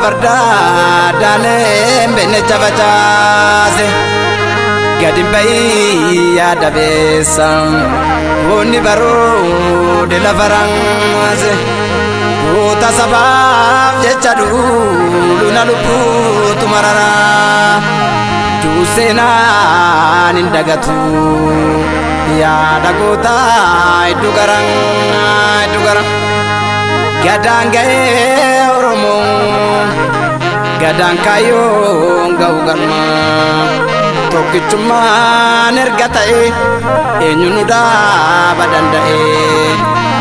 Fardaa daaleen benecha facaase gadi bayii yaada beessa goonni baroode lafa raase goota sabaaf jecha duulu na lubbuutu mararaa duuseenaan hin dagatu yaada gootaa hedduu garan hedduu garan. Gadaan ga'ee Oromoo gadaan kaayyoon ga'u galma tokkichummaan erga ta'e eenyu nu dhaaba danda'e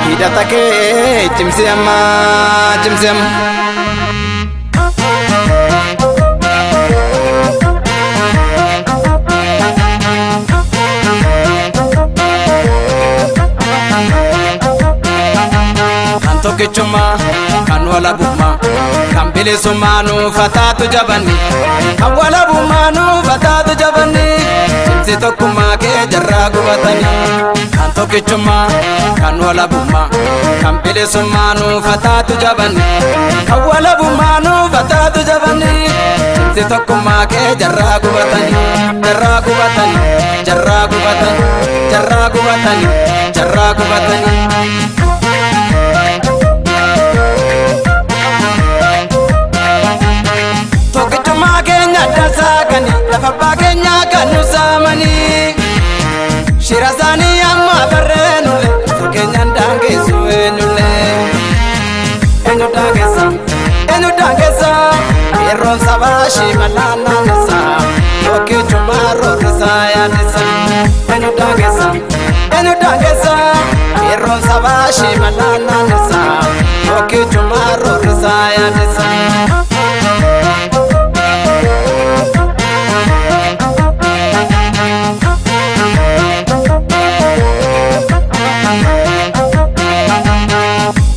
hidhata kee cimsi amma cimsi amma. Kan tokkichummaa kan walabummaa kan bilisummaa nuuf taatu jabanni kan walabummaa nuuf taatu jabanni cimsi tokkummaa kee jarraa gubatanii kan tokkichummaa kan walabummaa kan bilisummaa nuuf taatu jabanni kan walabummaa nuuf taatu jabanni cimsi tokkummaa kee jarraa gubatanii jarraa gubatanii jarraa gubatanii jarraa gubatanii jarraa gubatanii. Tokkichummaa keenya dasaakani lafa abbaa keenya kan nu saamanii shira isaanii amma barreenulle osoo keenyaan daangessu eenyulle eenyu daangessa eenyu daangessa qeerroon sabaa shimalaa naannessa tokkichummaa roorrisaa yaaddessa eenyu daangessa eenyu daangessa qeerroon sabaa shimalaa naannessa tokkichummaa roorrisaa yaaddessa.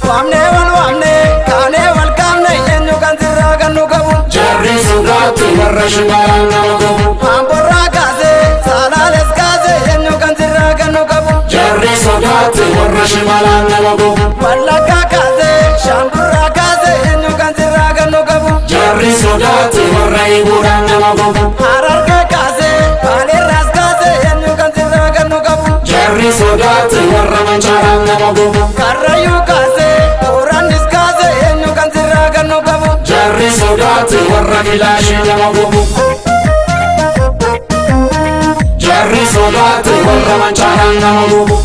Waamnee wal waamnee kaanee wal kaafne eenyu kan sirraa kan nu qabu. Jarri sodaatu warra shimalaan nama gubu. Amborraa kaasee saalaales kaasee eenyu kan sirraa kan nu qabu. Jarri sodaatu warra shimalaan nama gubu. Wallaggaa kaasee shaamburraa kaasee eenyu kan sirraa kan nu qabu. Jarri sodaatu warra eeguudhaan nama gubu. Harargee kaasee baaleerraas kaasee eenyu kan sirraa kan nu qabu. Jarri sodaatu warra mancaaraan nama gubu. Karrayyuu kaasee boorannis kaasee eenyu kan sirraa kan nu qabu. Jarri sodaatu warra kilaashii nama gubu. Jarri sodaatu warra mancaaraan nama gubu.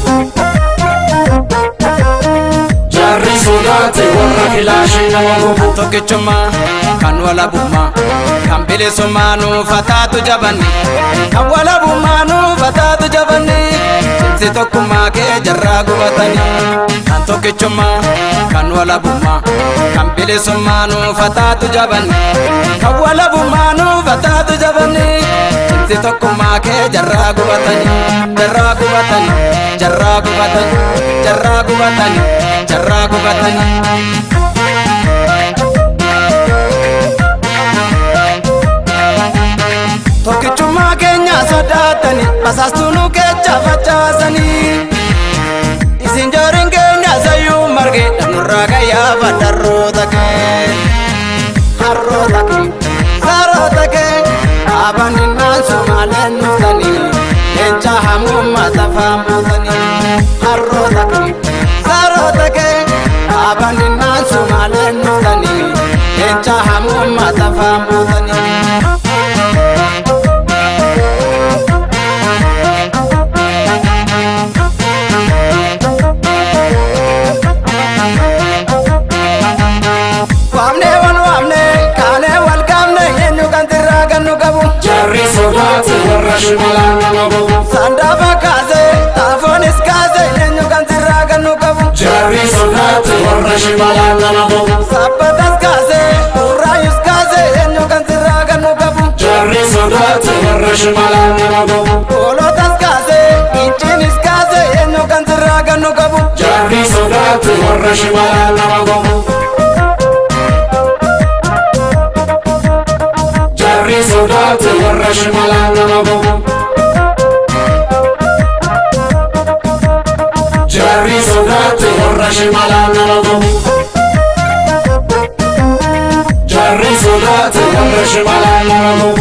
Jarri sodaatu warra kilaashii nama gubu. Kan tokkichummaa kan walabummaa kan bilisummaa nuuf taatu jabanni kan walabummaa nuuf taatu jabanni cimsi tokkummaa kee jarraa gubatanii kan tokkichummaa kan walabummaa kan bilisummaa nuuf taatu jabanni kan walabummaa nuuf taatu jabanni cimsi tokkummaa kee jarraa gubatanii jarraa gubatanii jarraa gubatanii jarraa gubatanii jarraa gubatanii. Tokkichummaa keenya sodaatanii basaastuu nu keessa facaasanii isin jooriin keenya sayyuu marge dhanurraa gayyaa harroota kee harroota kee saroota kee abaninnaan sumaaleen nuftanii leenca hamuummaa tafaa mootanii harroota kee saroota kee abaninnaan sumaaleen nuftanii leenca hamuummaa tafaa mootanii. Waamnee wal waamnee kaanee wal kaafne eenyu kan sirraa kan nu qabu. Jarri sodaatu warra shimalaan nama gubu. Sandaafa kaasee xaafoonis kaasee eenyu kan sirraa kan nu qabu. Jarri sodaatu warra shimalaan nama gubu. Sabbatas kaasee urraayus kaasee eenyu kan sirraa kan nu qabu. Jarri sodaatu warra shimalaan nama gubu. Hoolotas kaasee inciinis kaasee eenyu kan sirraa kan nu qabu. Jarri sodaatu warra shimalaan nama gubu. Jarri sodaatu warra shimalaan nama gubu. Jarri sodaatu warra shimalaan nama gubu. Jarri Sodaate warra shimalaa.